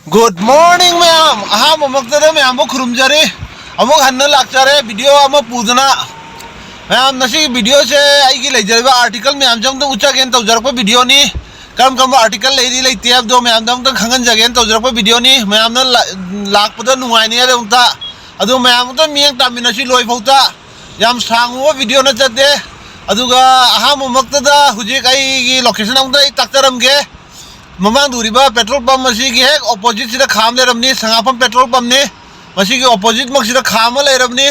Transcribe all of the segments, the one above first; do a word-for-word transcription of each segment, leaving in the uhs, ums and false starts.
Good morning ꯃꯌꯥꯝ꯫ ꯑꯍꯥꯟꯕꯃꯛꯇꯗ ꯃꯌꯥꯝꯕꯨ ꯈꯨꯔꯨꯝꯖꯔꯤ꯫ ꯑꯃꯨꯛ ꯍꯟꯅ ꯂꯥꯛꯆꯔꯦ video ꯑꯃ ꯄꯨꯗꯨꯅ꯫ ꯃꯌꯥꯝ, ꯉꯁꯤꯒꯤ videoꯁꯦ ꯑꯩꯒꯤ ꯂꯩꯖꯔꯤꯕ article ꯃꯌꯥꯝꯁꯦ ꯑꯝꯇ ꯎꯠꯆꯒꯦꯅ ꯇꯧꯖꯔꯛꯄ videoꯅꯤ꯫ ꯀꯔꯝ ꯀꯔꯝꯕ article ꯂꯩꯔꯤ ꯂꯩꯇꯦ ꯍꯥꯏꯕꯗꯣ ꯃꯌꯥꯝꯗ ꯑꯝꯇ ꯈꯪꯍꯟꯖꯒꯦꯅ ꯇꯧꯖꯔꯛꯄ videoꯅꯤ꯫ ꯃꯌꯥꯝꯅ ꯂꯥ-, ꯂꯥꯛꯄꯗ ꯅꯨꯡꯉꯥꯏꯅꯤꯉꯥꯏꯗꯃꯛꯇ꯫ ꯑꯗꯨ ꯃꯌꯥꯝ ꯑꯝꯇ ꯃꯤꯠꯌꯦꯡ ꯇꯥꯃꯤꯟꯅꯁꯤ ꯂꯣꯏꯐꯥꯎꯇ꯫ ꯌꯥꯝ ꯁꯥꯡꯕ video ꯅꯠꯆꯗꯦ꯫ ꯑꯗꯨꯒ ꯑꯍꯥꯟꯕꯃꯛꯇꯗ ꯍꯧꯖꯤꯛ ꯑꯩꯒꯤ location ꯑꯃꯨꯛꯇ ꯑꯩ ꯇꯥꯛꯆꯔꯝꯒꯦ꯫ ꯃꯃꯥꯡꯗ ꯎꯔꯤꯕ petrol pump ꯑꯁꯤꯒꯤ ꯍꯦꯛ oppositeꯁꯤꯗ ꯈꯥꯝ ꯂꯩꯔꯕꯅꯤ, ꯁꯉꯥꯐꯝ petrol pumpꯅꯤ꯫ ꯃꯁꯤꯒꯤ oppositeꯃꯛꯁꯤꯗ ꯈꯥꯝꯃ ꯂꯩꯔꯕꯅꯤ꯫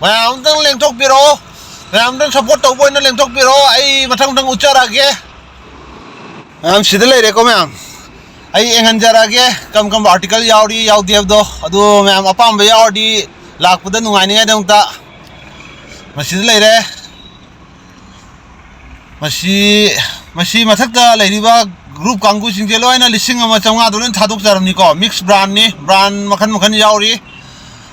ꯃꯌꯥꯝ ꯑꯝꯇꯪ ꯂꯦꯡꯊꯣꯛꯄꯤꯔꯛꯑꯣ, ꯃꯌꯥꯝ ꯑꯝꯇꯪ support ꯇꯧꯕ ꯑꯣꯏꯅ ꯂꯦꯡꯊꯣꯛꯄꯤꯔꯛꯑꯣ꯫ ꯑꯩ ꯃꯊꯪ ꯃꯊꯪ ꯎꯠꯆꯔꯛꯑꯒꯦ꯫ ꯃꯌꯥꯝ ꯁꯤꯗ ꯂꯩꯔꯦꯀꯣ ꯃꯌꯥꯝ꯫ ꯑꯩ ꯌꯦꯡꯍꯟꯖꯔꯛꯑꯒꯦ ꯀꯔꯝ ꯀꯔꯝꯕ article ꯌꯥꯎꯔꯤ ꯌꯥꯎꯗꯦ ꯍꯥꯏꯕꯗꯣ꯫ ꯑꯗꯨ ꯃꯌꯥꯝ ꯑꯄꯥꯝꯕ ꯌꯥꯎꯔꯗꯤ ꯂꯥꯛꯄꯗ ꯅꯨꯡꯉꯥꯏꯅꯤꯉꯥꯏꯗꯃꯛꯇ꯫ ꯃꯁꯤꯗ ꯂꯩꯔꯦ꯫ ꯃꯁꯤ, ꯃꯁꯤ ꯃꯊꯛꯇ ꯂꯩꯔꯤꯕ group ꯀꯥꯡꯕꯨꯁꯤꯡꯁꯦ ꯂꯣꯏꯅ ꯂꯤꯁꯤꯡ ꯑꯃ ꯆꯥꯝꯃꯉꯥꯗ ꯂꯣꯏꯅ ꯊꯥꯗꯣꯛꯆꯔꯕꯅꯤꯀꯣ꯫ Mix brandꯅꯤ, brand ꯃꯈꯜ ꯃꯈꯜ ꯌꯥꯎꯔꯤ꯫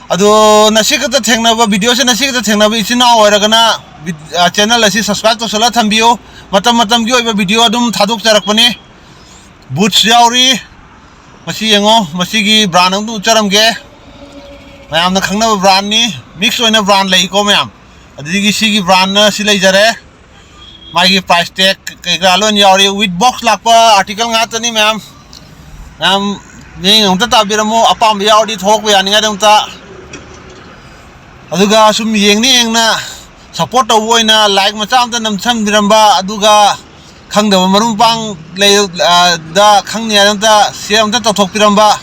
ꯑꯗꯣ ꯉꯁꯤ ꯈꯛꯇ ꯊꯦꯡꯅꯕ, videoꯁꯦ ꯉꯁꯤ ꯈꯛꯇ ꯊꯦꯡꯅꯕ ꯏꯆꯤꯟ ꯏꯅꯥꯎ ꯑꯣꯏꯔꯒꯅ vid-, ꯑ, channel ꯑꯁꯤ subscribe ꯇꯧꯁꯜꯂ ꯊꯝꯕꯤꯌꯨ꯫ ꯃꯇꯝ ꯃꯇꯝꯒꯤ ꯑꯣꯏꯕ video ꯑꯗꯨꯝ ꯊꯥꯗꯣꯛꯆꯔꯛꯄꯅꯤ꯫ Boots ꯌꯥꯎꯔꯤ꯫ ꯃꯁꯤ ꯌꯦꯡꯉꯣ, ꯃꯁꯤꯒꯤ brand ꯑꯃꯗ ꯎꯠꯆꯔꯝꯒꯦ꯫ ꯃꯌꯥꯝꯅ ꯈꯪꯅꯕ brandꯅꯤ, mix ꯑꯣꯏꯅ brand ꯂꯩꯀꯣ ꯃꯌꯥꯝ꯫ ꯑꯗꯨꯗꯒꯤ ꯁꯤꯒꯤ brandꯅ ꯁꯤ ꯂꯩꯖꯔꯦ꯫ ꯃꯥꯒꯤ price tag ꯀꯩꯀꯥ ꯂꯣꯏꯅ ꯌꯥꯎꯔꯤ꯫ With box ꯂꯥꯛꯄ article ꯉꯥꯛꯇꯅꯤ ꯃꯌꯥꯝ꯫ ꯃꯌꯥꯝ ꯃꯤꯠꯌꯦꯡ ꯑꯃꯨꯛꯇ ꯇꯥꯕꯤꯔꯝꯃꯣ, ꯑꯄꯥꯝꯕ ꯌꯥꯎꯔꯗꯤ ꯊꯣꯛꯂꯛꯄ ꯌꯥꯅꯤꯉꯥꯏꯗꯃꯛꯇ꯫ ꯑꯗꯨꯒ ꯁꯨꯝ ꯌꯦꯡꯅ ꯌꯦꯡꯅ support ꯇꯧꯕ ꯑꯣꯏꯅ like ꯃꯆꯥ ꯑꯃꯇ ꯅꯝꯁꯟꯕꯤꯔꯝꯕ, ꯑꯗꯨꯒ ꯈꯪꯗꯕ ꯃꯔꯨꯞ ꯃꯄꯥꯡ ꯂꯩ, ꯑ, ꯗ ꯈꯪꯅꯤꯡꯉꯥꯏꯗꯃꯛꯇ share ꯑꯃꯇ ꯇꯧꯊꯣꯛꯄꯤꯔꯝꯕ,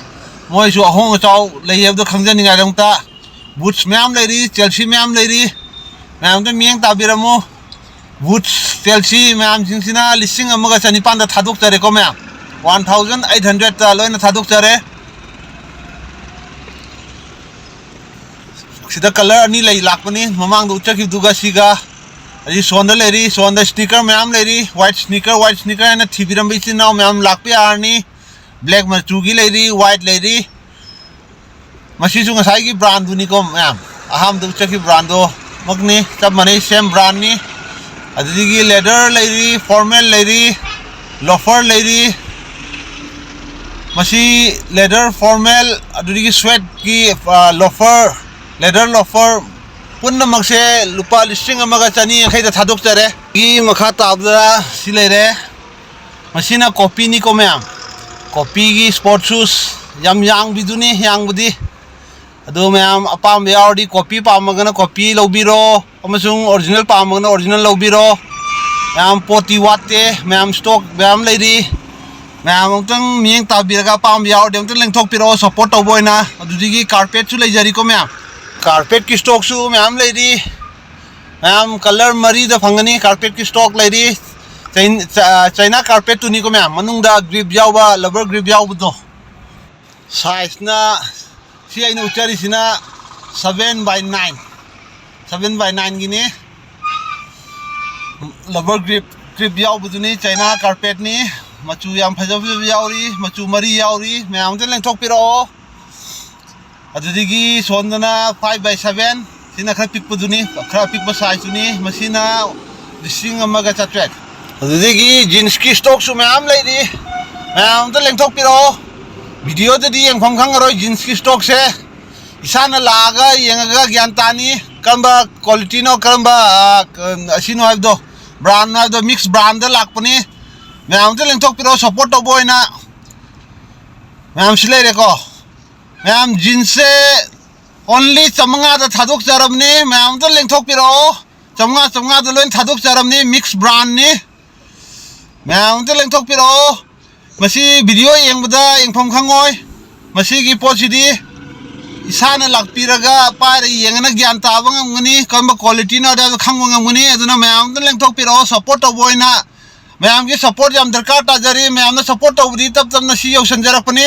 ꯃꯣꯏꯁꯨ ꯑꯍꯣꯡ ꯑꯆꯥꯎ ꯂꯩ ꯍꯥꯏꯕꯗꯣ ꯈꯪꯖꯅꯤꯡꯉꯥꯏꯗꯃꯛꯇ꯫ Boots ꯃꯌꯥꯝ ꯂꯩꯔꯤ, Chelsea ꯃꯌꯥꯝ ꯂꯩꯔꯤ, ꯃꯌꯥꯝꯗ ꯃꯤꯠꯌꯦꯡ ꯇꯥꯕꯤꯔꯝꯃꯨ꯫ Boots Chelsea ꯃꯌꯥꯝꯁꯤꯡꯁꯤꯅ ꯂꯤꯁꯤꯡ ꯑꯃꯒ ꯆꯅꯤꯄꯥꯟꯗ ꯊꯥꯗꯣꯛꯆꯔꯦꯀꯣ ꯃꯌꯥꯝ, one thousand eight hundredꯇ ꯂꯣꯏꯅ ꯊꯥꯗꯣꯛꯆꯔꯦ꯫ ꯁꯤꯗ colour ꯑꯅꯤ ꯂꯩ ꯂꯥꯛꯄꯅꯤ, ꯃꯃꯥꯡꯗ ꯎꯠꯆꯈꯤꯕꯗꯨꯒ ꯁꯤꯒ꯫ ꯑꯗꯩ ꯁꯣꯟꯗ ꯂꯩꯔꯤ, ꯁꯣꯟꯗ sneaker ꯃꯌꯥꯝ ꯂꯩꯔꯤ, white sneaker, white sneaker ꯍꯥꯏꯅ ꯊꯤꯕꯤꯔꯝꯕ ꯏꯆꯤꯟ ꯏꯅꯥꯎ ꯃꯌꯥꯝ ꯂꯥꯛꯄ ꯌꯥꯔꯅꯤ꯫ Black ꯃꯆꯨꯒꯤ ꯂꯩꯔꯤ, white ꯂꯩꯔꯤ꯫ ꯃꯁꯤꯁꯨ ꯉꯁꯥꯏꯒꯤ brandꯗꯨꯅꯤꯀꯣ ꯃꯌꯥꯝ, ꯑꯍꯥꯟꯕꯗ ꯎꯠꯆꯈꯤꯕ brandꯗꯣ ꯃꯛꯅꯤ, ꯆꯞ ꯃꯥꯟꯅꯩ, same brandꯅꯤ꯫ ꯑꯗꯨꯗꯒꯤ leather ꯂꯩꯔꯤ, formal ꯂꯩꯔꯤ, loafer ꯂꯩꯔꯤ꯫ ꯃꯁꯤ leather formal, ꯑꯗꯨꯗꯒꯤ suede ꯀꯤ, ꯑ, loafer, leather loafer ꯄꯨꯝꯅꯃꯛꯁꯦ ꯂꯨꯄꯥ ꯂꯤꯁꯤꯡ ꯑꯃꯒ ꯆꯅꯤ ꯌꯥꯡꯈꯩꯗ ꯊꯥꯗꯣꯛꯆꯔꯦ꯫ ꯁꯤꯒꯤ ꯃꯈꯥ ꯇꯥꯕꯗ ꯁꯤ ꯂꯩꯔꯦ꯫ ꯃꯁꯤꯅ ꯀꯣꯄꯤꯅꯤꯀꯣ ꯃꯌꯥꯝ, ꯀꯣꯄꯤꯒꯤ sport shoes, ꯌꯥꯝ ꯌꯥꯡꯕꯤꯗꯨꯅꯤ ꯌꯥꯡꯕꯗꯤ꯫ ꯑꯗꯣ ꯃꯌꯥꯝ ꯑꯄꯥꯝꯕ ꯌꯥꯎꯔꯗꯤ ꯀꯣꯄꯤ ꯄꯥꯝꯃꯒꯅ ꯀꯣꯄꯤ ꯂꯧꯕꯤꯔꯣ, ꯑꯃꯁꯨꯡ original ꯄꯥꯝꯃꯒꯅ original ꯂꯧꯕꯤꯔꯣ꯫ ꯃꯌꯥꯝ ꯄꯣꯠꯇꯤ ꯋꯥꯠꯇꯦ, ꯃꯌꯥꯝ stock ꯃꯌꯥꯝ ꯂꯩꯔꯤ꯫ ꯃꯌꯥꯝ ꯑꯃꯨꯛꯇꯪ ꯃꯤꯠꯌꯦꯡ ꯇꯥꯕꯤꯔꯒ ꯑꯄꯥꯝꯕ ꯌꯥꯎꯔꯗꯤ ꯑꯃꯨꯛꯇꯪ ꯂꯦꯡꯊꯣꯛꯄꯤꯔꯛꯑꯣ, support ꯇꯧꯕ ꯑꯣꯏꯅ꯫ ꯑꯗꯨꯗꯒꯤ carpet ꯁꯨ ꯂꯩꯖꯔꯤꯀꯣ ꯃꯌꯥꯝ, carpet ꯀꯤ stock ꯁꯨ ꯃꯌꯥꯝ ꯂꯩꯔꯤ꯫ ꯃꯌꯥꯝ colour ꯃꯔꯤꯗ ꯐꯪꯒꯅꯤ, carpet ꯀꯤ stock ꯂꯩꯔꯤ꯫ ꯆꯩ-, ꯆ-, China carpet ꯇꯨꯅꯤꯀꯣ ꯃꯌꯥꯝ, ꯃꯅꯨꯡꯗ grip ꯌꯥꯎꯕ, rubber grip ꯌꯥꯎꯕꯗꯣ꯫ Size ꯅ, ꯁꯤ ꯑꯩꯅ ꯎꯠꯆꯔꯤꯁꯤꯅ seven by nine, seven by nine Guinea. Rubber grip, grip ꯌꯥꯎꯕꯗꯨꯅꯤ, China carpet ꯅꯤ꯫ ꯃꯆꯨ ꯌꯥꯝ ꯐꯖ ꯐꯖꯕ ꯌꯥꯎꯔꯤ, ꯃꯆꯨ ꯃꯔꯤ ꯌꯥꯎꯔꯤ, ꯃꯌꯥꯝ ꯑꯝꯇ ꯂꯦꯡꯊꯣꯛꯄꯤꯔꯛꯑꯣ꯫ ꯑꯗꯨꯗꯒꯤ ꯁꯣꯝꯗꯅ five by seven, ꯁꯤꯅ ꯈꯔ ꯄꯤꯛꯄꯗꯨꯅꯤ, ꯈꯔ ꯑꯄꯤꯛꯄ size ꯇꯨꯅꯤ꯫ ꯃꯁꯤꯅ ꯂꯤꯁꯤꯡ ꯑꯃꯒ ꯆꯥꯇ꯭ꯔꯦꯠ꯫ ꯑꯗꯨꯗꯒꯤ jeans ꯀꯤ stock ꯁꯨ ꯃꯌꯥꯝ ꯂꯩꯔꯤ, ꯃꯌꯥꯝ ꯑꯝꯇ ꯂꯦꯡꯊꯣꯛꯄꯤꯔꯛꯑꯣ꯫ Video ꯗꯗꯤ ꯌꯦꯡꯐꯝ ꯈꯪꯉꯔꯣꯏ jeans ꯀꯤ stock ꯁꯦ, ꯏꯁꯥꯅ ꯂꯥꯛꯑꯒ ꯌꯦꯡꯉꯒ ꯒ꯭ꯌꯥꯟ ꯇꯥꯅꯤ ꯀꯔꯝꯕ quality ꯅꯣ, ꯀꯔꯝꯕ, ꯑ, ꯀ-, ꯑꯁꯤꯅꯣ ꯍꯥꯏꯕꯗꯣ, brand ꯅꯣ ꯍꯥꯏꯕꯗꯣ꯫ Mix brand ꯗ ꯂꯥꯛꯄꯅꯤ꯫ ꯃꯌꯥꯝ ꯑꯝꯇ ꯂꯦꯡꯊꯣꯛꯄꯤꯔꯛꯑꯣ, support ꯇꯧꯕ ꯑꯣꯏꯅ꯫ ꯃꯌꯥꯝ ꯁꯤ ꯂꯩꯔꯦꯀꯣ꯫ ꯃꯌꯥꯝ jeans ꯁꯦ only ꯆꯥꯃꯉꯥꯗ ꯊꯥꯗꯣꯛꯆꯔꯕꯅꯤ, ꯃꯌꯥꯝ ꯑꯝꯇ ꯂꯦꯡꯊꯣꯛꯄꯤꯔꯛꯑꯣ꯫ ꯆꯥꯃꯉꯥ, ꯆꯥꯃꯉꯥꯗ ꯂꯣꯏ ꯊꯥꯗꯣꯛꯆꯔꯕꯅꯤ, mix brand ꯅꯤ꯫ ꯃꯌꯥꯝ ꯑꯝꯇ ꯂꯦꯡꯊꯣꯛꯄꯤꯔꯛꯑꯣ꯫ ꯃꯁꯤ video ꯌꯦꯡꯕꯗ ꯌꯦꯡꯐꯝ ꯈꯪꯉꯣꯏ꯫ ꯃꯁꯤꯒꯤ ꯄꯣꯠꯁꯤꯗꯤ ꯏꯁꯥꯅ ꯂꯥꯛꯄꯤꯔꯒ ꯄꯥꯏꯔ ꯌꯦꯡꯉꯅ ꯒ꯭ꯌꯥꯟ ꯇꯥꯕ ꯉꯝꯒꯅꯤ, ꯀꯔꯝꯕ quality ꯅꯣ ꯍꯥꯏꯕꯗꯣ ꯈꯪꯕ ꯉꯝꯒꯅꯤ꯫ ꯑꯗꯨꯅ ꯃꯌꯥꯝ ꯑꯝꯇ ꯂꯦꯡꯊꯣꯛꯄꯤꯔꯛꯑꯣ, support ꯇꯧꯕ ꯑꯣꯏꯅ꯫ ꯃꯌꯥꯝꯒꯤ support ꯌꯥꯝ ꯗꯔꯀꯥꯔ ꯇꯥꯖꯔꯤ꯫ ꯃꯌꯥꯝꯅ support ꯇꯧꯕꯗꯤ ꯇꯞ ꯇꯞꯅ ꯁꯤ ꯌꯧꯁꯟꯖꯔꯛꯄꯅꯤ꯫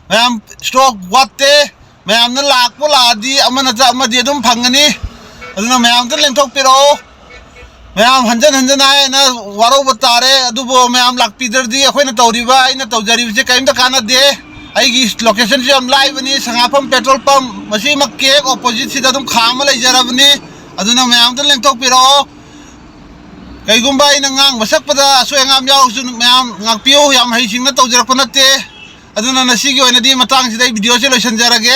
ꯃꯌꯥꯝ stock ꯋꯥꯠꯇꯦ꯫ ꯃꯌꯥꯝꯅ ꯂꯥꯛꯄ ꯂꯥꯛꯑꯗꯤ ꯑꯃ ꯅꯠꯇ꯭ꯔ ꯑꯃꯗꯤ ꯑꯗꯨꯝ ꯐꯪꯒꯅꯤ꯫ ꯑꯗꯨꯅ ꯃꯌꯥꯝ ꯑꯝꯇ ꯂꯦꯡꯊꯣꯛꯄꯤꯔꯛꯑꯣ꯫ ꯃꯌꯥꯝ ꯍꯟꯖꯟ ꯍꯟꯖꯟ ꯍꯥꯏꯅ ꯋꯥꯔꯧꯕ ꯇꯥꯔꯦ, ꯑꯗꯨꯕꯨ ꯃꯌꯥꯝ ꯂꯥꯛꯄꯤꯗ꯭ꯔꯗꯤ ꯑꯩꯈꯣꯏꯅ ꯇꯧꯔꯤꯕ, ꯑꯩꯅ ꯇꯧꯖꯔꯤꯕꯁꯦ ꯀꯔꯤꯝꯇ ꯀꯥꯟꯅꯗꯦ꯫ ꯑꯩꯒꯤ location ꯁꯨ ꯌꯥꯝ ꯂꯥꯏꯕꯅꯤ, ꯁꯉꯥꯐꯝ petrol pump, ꯃꯁꯤꯃꯛꯀꯤ ꯍꯦꯛ opposite ꯁꯤꯗ ꯑꯗꯨꯝ ꯈꯥꯝꯃ ꯂꯩꯖꯔꯕꯅꯤ꯫ ꯑꯗꯨꯅ ꯃꯌꯥꯝ ꯑꯝꯇ ꯂꯦꯡꯊꯣꯛꯄꯤꯔꯛꯑꯣ꯫ ꯀꯩꯒꯨꯝꯕ ꯑꯩꯅ ꯉꯥꯡꯕ ꯁꯛꯄꯗ ꯑꯁꯣꯏ ꯑꯉꯥꯝ ꯌꯥꯎꯔꯁꯨ ꯃꯌꯥꯝ ꯉꯥꯛꯄꯤꯌꯨ, ꯌꯥꯝ ꯍꯩꯁꯤꯡꯅ ꯇꯧꯖꯔꯛꯄ ꯅꯠꯇꯦ꯫ ꯑꯗꯨꯅ ꯉꯁꯤꯒꯤ ꯑꯣꯏꯅꯗꯤ ꯃꯇꯥꯡꯁꯤꯗ ꯑꯩ videoꯁꯦ ꯂꯣꯏꯁꯤꯟꯖꯔꯒꯦ꯫